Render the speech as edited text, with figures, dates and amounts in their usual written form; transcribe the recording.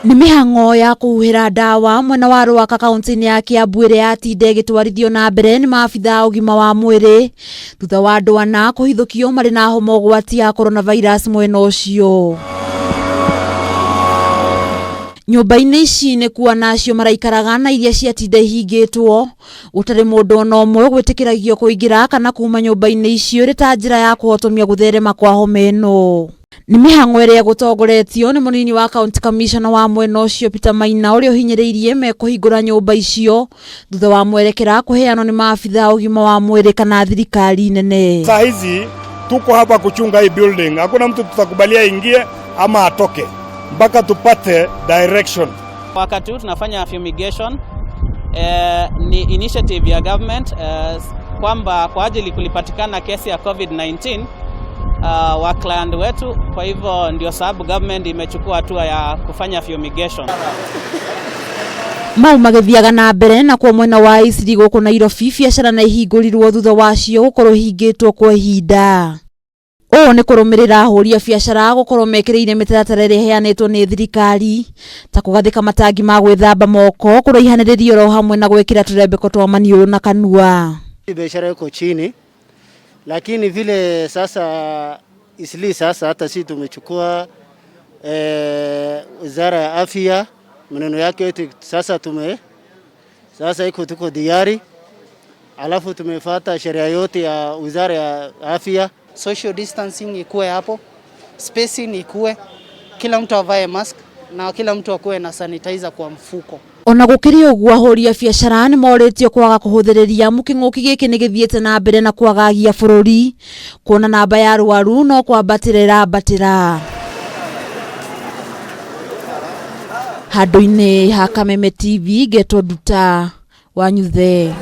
Nĩ mĩhang'o ya kũhuhĩra ndawa mwena wa Rwaka kaunti-inĩ ya Kiambu ĩrĩa yatinda ĩgĩtwarithio na mbere nĩ maabitha a ũgima wa mwĩrĩ thutha wa andũ ana kũhithũkio marĩ na homa ũgwati ya coronavirus mwena ũcio. Nyũmba-inĩ ici nĩ kuo acio maraikaraga na iria ciatinda ihingĩtwo gũtarĩ mũndũ ona ũmwe gwĩtĩkĩragio kũingĩra kana kuma nyũmba-inĩ icio ĩrĩ ta njĩra ya kũhotomia gũtherema kwa homa ĩno. Nĩ mĩhang'o ĩrĩa ĩgũtongoretio nĩ mũnini wa county commissioner wa mwena ũcio Peter Maina ũrĩa ũhinyĩrĩirie mekũhingũra nyũmba icio thutha wa mwerekera kũheanwo nĩ maabitha a ũgima wa mwĩrĩ kana thirikari nene. Saa hizi tuko hapa kuchunga hii building, hakuna mtu tutakubalia ingie ama atoke mpaka tupate direction. Wakati huu tunafanya fumigation ni initiative ya government kwamba kwa ajili kulipatikana kesi ya COVID-19 wa client wetu. Kwa hivyo ndio sababu government imechukua hatua ya kufanya fumigation. Mau magĩthiaga na mbere nakuo mwena wa Eastleigh gũkũ Nairobi biacara na ihingũrirwo thutha wacio gũkorwo ihingĩtwo kwa ihinda. Ũũ nĩ kũrũmĩrĩra ahũri a biacara gũkorwo mekĩrĩire mĩtaratara ĩrĩa ĩheanĩtwo nĩ thirikari ta kũgathĩka matangi ma gwĩthamba moko, kũraihanĩrĩria oro hamwe na gwĩkĩra tũrembeko twa maniũrũ na kanua. Biashara iko chini, lakini vile sasa Eastleigh sasa hata sisi tumechukua wizara ya afya maneno yake yote sasa tume sasa iko tuko tayari, alafu tumefuata sheria yote ya wizara ya afya. Social distancing ikuwe hapo, spacing ikuwe, kila mtu avae mask na kila mtu akuwe na sanitizer kwa mfuko. Ona gũkĩrĩ ũguo ahũri a biacara nĩ morĩtio kwaga kũhũthĩrĩria amu kĩng'ũki gĩkĩ nĩ gĩthiĩte na mbere na kwagagia bũrũri kuona namba ya arwaru no kwambatĩra ĩrambatĩra. Handũ-inĩ ha Kameme TV ngetwo Nduta Wanyuthe.